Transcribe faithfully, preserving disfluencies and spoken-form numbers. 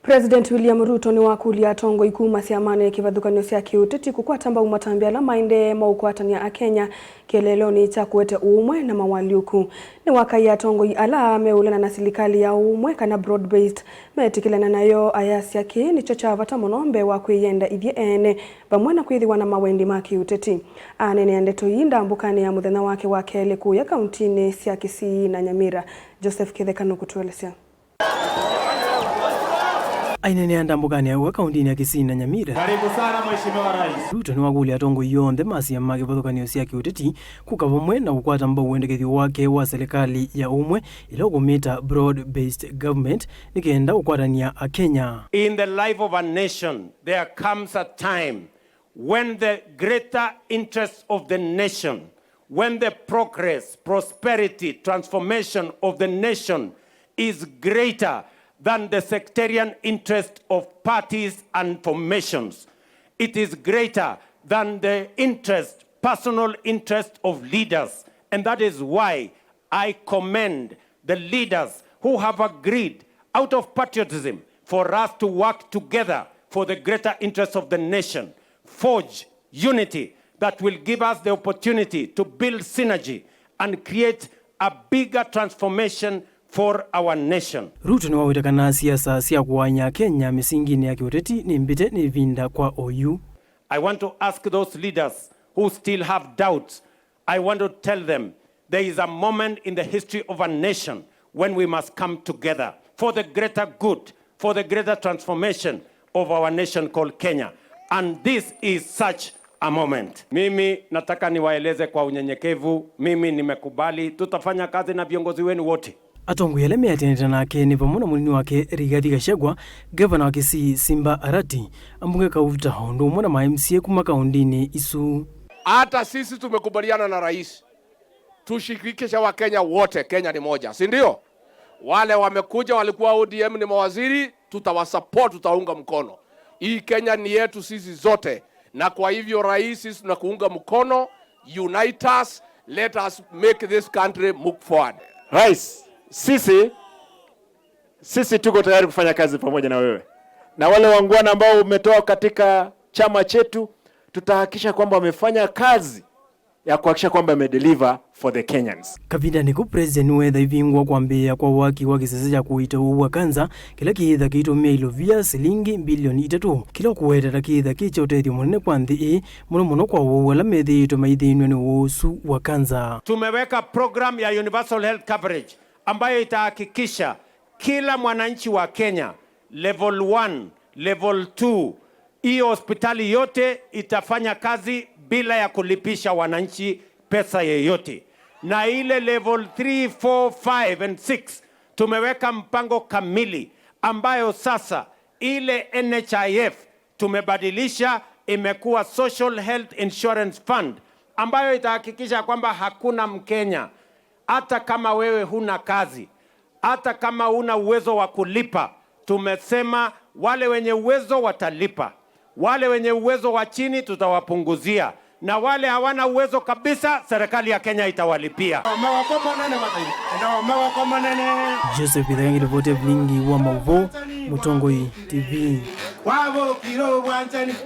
President William Ruto nĩwakũlya atongoi kuma syamanĩ kĩvathũkany'o sya kĩũteti kũkwata mbau matambya ala maendee ma ũkwatany'a Akenya kĩeleelonĩ kya kũete ũũmwe na mawalyũku. Nĩwakaie atongoi ala meũlana na silikalĩ ya ũũmwe kana broad-based metĩkĩlana nayo, ayasya kĩĩ nĩkyo kya vata mũno mbee wa kwĩyenda ithyĩ ene vamwe na kwĩthĩwa na mawendi ma kĩũteti. Aneenea ndeto ii ndambũkanĩ ya mũthenya wake wa kelĩ kũya kauntinĩ sya Kisii na Nyamira. Joseph Kĩtheka nũkũtũelesya. Aineenea ndambũkanĩ ya ũka kauntinĩ ya Kisii na Nyamira, Karibu sana, Mheshimiwa Rais. Ruto nĩwakũlya atongoi onthe ma syama ma kĩvathũkany'o sya kĩũteti kũka vamwe na kũkwata mbau wendekethyo wake wa silikalĩ ya ũmwe, ĩla ũkũmĩta broad-based government, nĩ kenda kũkwatany'a Akenya. In the life of a nation, there comes a time when the greater interests of the nation, when the progress, prosperity, transformation of the nation is greater than the sectarian interest of parties and formations. It is greater than the interest, personal interest of leaders. And that is why I commend the leaders who have agreed out of patriotism for us to work together for the greater interests of the nation, forge unity that will give us the opportunity to build synergy and create a bigger transformation for our nation. Ruto nĩwaweta kana siasa sya kũaany'a Kenya mĩsinginĩ ya kĩũteti nĩ mbĩte nĩ ĩvinda kwa oyu. I want to ask those leaders who still have doubts, I want to tell them there is a moment in the history of a nation when we must come together for the greater good, for the greater transformation of our nation called Kenya. And this is such a moment. Mimi nataka niwaeleze kwa unyenyekevu, mimi nimekubali, tutafanya kazi na viongozi wenu wote. Atongoi ala meatĩanĩte nake nĩ vamwe na mũnini wake Rigathi Gachagua, ngavana wa Kisii Simba Arati, ambunge Kauta, o ũndũ ũmwe na ma M C A kuma kauntinĩ isu. Hata sisi tumekubaliana na rais, tushirikishe Wakenya wote, Kenya ni moja, si ndio? Wale wamekuja walikuwa O D M ni mawaziri, tutawasupport, tutaunga mkono. Hii Kenya ni yetu sisi zote, na kwa hivyo rais, sisi tunakuunga mkono, unite us, let us make this country move forward. Rais, sisi, sisi tuko tayari kufanya kazi pamoja na wewe. Na wale wangwana ambao umetoa katika chama chetu, tutahakikisha kwamba wamefanya kazi ya kuhakikisha kwamba imedeliver for the Kenyans. Kavindanĩ kau, President nĩweetha ivingũa kwambĩĩa kwa waki wa kĩsese kya kũita ũwau wa kanza, kĩla kĩĩtha kĩitũmĩa ilovia silingi mbilioni itatũ, kĩla ũkũweteta kĩĩtha kĩ kya ũtethyo mũnene kwa nthĩ ĩĩ, mũno mũno kwa ũwau ala methĩĩtwe maithĩnw'a nĩ ũwau ũsu wa kanza. Tumeweka program ya universal health coverage ambayo itahakikisha kila mwananchi wa Kenya, level one, level two, hiyo hospitali yote itafanya kazi bila ya kulipisha wananchi pesa yeyote. Na ile level three, four, five and six, tumeweka mpango kamili ambayo sasa ile N H I F tumebadilisha, imekuwa Social Health Insurance Fund, ambayo itahakikisha kwamba hakuna Mkenya, hata kama wewe huna kazi, hata kama huna uwezo wa kulipa, tumesema wale wenye uwezo watalipa, wale wenye uwezo wa chini tutawapunguzia, na wale hawana uwezo kabisa, serikali ya Kenya itawalipia. Joseph Itheka, ngiripoti ya vilingi wa mauvoo, Mũtongoi T V.